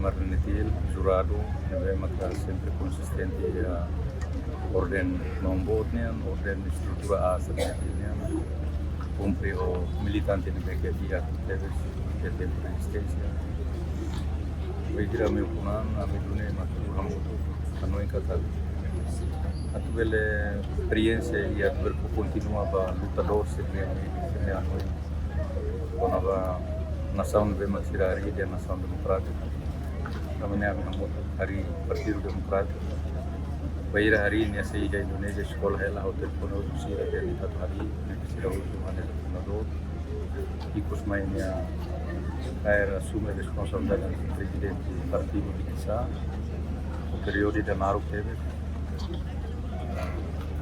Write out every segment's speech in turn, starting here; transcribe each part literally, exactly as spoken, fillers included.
Marlene Thiel, juradu, ne'ebé maka sempre konsistente iha orden maun boot nian, orden estrutura aas Marlene Thiel nian, kumpre ho militante ne'ebé ke di'ak tebes iha tempu rezisténsia. Bainhira ami ukun an, ami duni mak hamutuk hanoin katak atu bele esperiénsia i atu bele kontinua ba lutadór sira-nia, sira-nia hanoin kona-ba nasaun ne'ebé mak sira harii dehan nasaun demokrátika. Tanba ne'e ami hamutuk harii Partidu Demokrátiku. Bainhira harii nia sei iha Indonézia, eskola hela, ha'u telefone sira dehan ita atu harii, ne'e sira hotu hanesan fundadór. Ikus mai nia kaer asume responsabilidade prezidente partidu di kisa, períodu ida naruk tebes.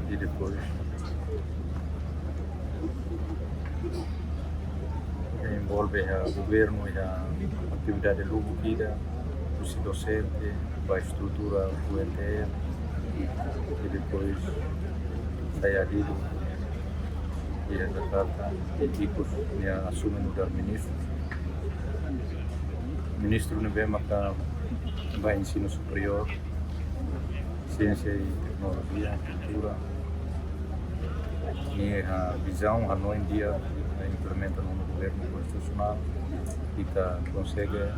I depois envolve iha governu, iha atividade lubuk ida, husi dosente ba estrutura U N T L, i depois sai adidu iha Jakarta, i ikus nia asume nu'udar ministru. Ministru ne'ebé maka ba ensinu superiór, siénsia i teknolojia, kultura. Nia iha vizaun, hanoin di'ak, implementa no governu konstitusionál, ita konsege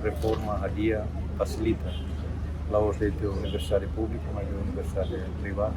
reforma, hadi'a, fasilita. La'ós de'it universidade públika, mas universidade privada.